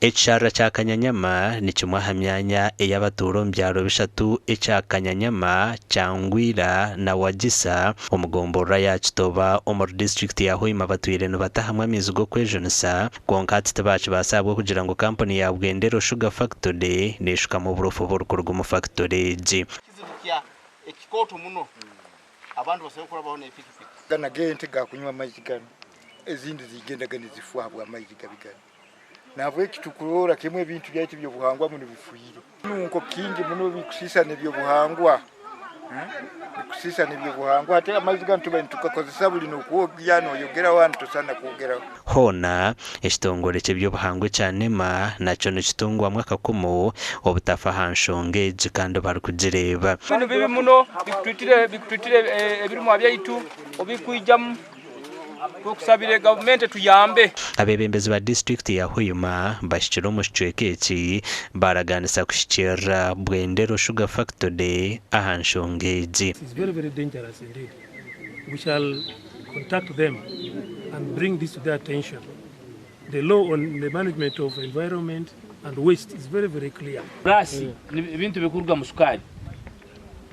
Ekisharara kya Kanyanyama ni kimwe aha myanya ei abatuura omu byaro bishatu ekya Kanyanyama, Kyangwira na Wagisa omu gomborora ya Kitoba omuri disiturikiti ya Hoima batwire nibatahamu amaizi g'okwejunisa kwonka hati tibaakibaasa ahabw'okugira ngu kampuni ya Bwendero Sugar Factory neeshukamu oburofa oburikuruga omu fakitore egi. Ekizibu kya ekikooto muno abantu basobole kurabaho n'epikipiki. Gana g'ente gakunywa amaizi ganu, ezindi zigendaga nizifwa ahabw'amaizi gabi ganu. Nahabweki tukuroora kimwe ebintu byaitu eby'obuhangwa ngu nibifiire. Nunko kingi muno bikusiisana eby'obuhangwa, bikusiisana eby'obuhangwa hati amaizi ganu tubaire nitugakozesa buri n'okwogya noyogeraho hanu tosaana kwogeraho. Hoona, ekitongore ky'eby'obuhangwa ekya NEMA nakyo nikitungwamu akakumu obutafa aha nshonga egi kandi barikugireeba. Binu bibi muno bikutwitire bikutwitire ebirimwa byaitu obikwijamu. Tukusabire gavumenti etuyambe. Abeebembezi ba disiturikiti ya Hoima bahikire omu kicweka eki baaragaanisa kuhikiirira Bwendero Sugar Factory aha nshonga egi. It's very very dangerous indeed. We shall contact them and bring this to their attention. The law on the management of environment and waste is very very clear. Puraasi ebintu ebirikuruga omu shukaari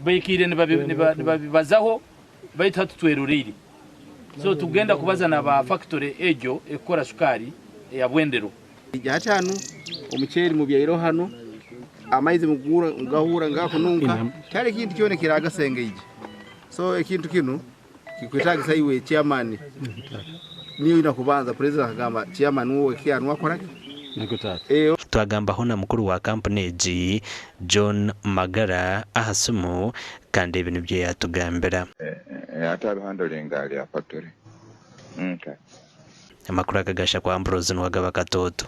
baikaire nibabibazaho baitu hati tweroreire. So tugenda kubaza na ba factory egyo ekukora sukari eya Bwendero. Hati hanu omuceeri mubyaireho hanu, amaizi mugahuura ngakununka, tihariho ekintu kyona ekiragasengeija. So ekintu kinu kikwetagisa iwe chairman niiwe oine kubanza, president akagamba chairman wowe kiya niwe akoraki? Twagambaho na mukuru wa kampuni egi, John Magara aha simu kandi ebi nibyo yaatugambira. Ate abihandolinga ali aha factory. Okay. Amakuru aga gashakwa Ambrose Nuwagaba Katooto.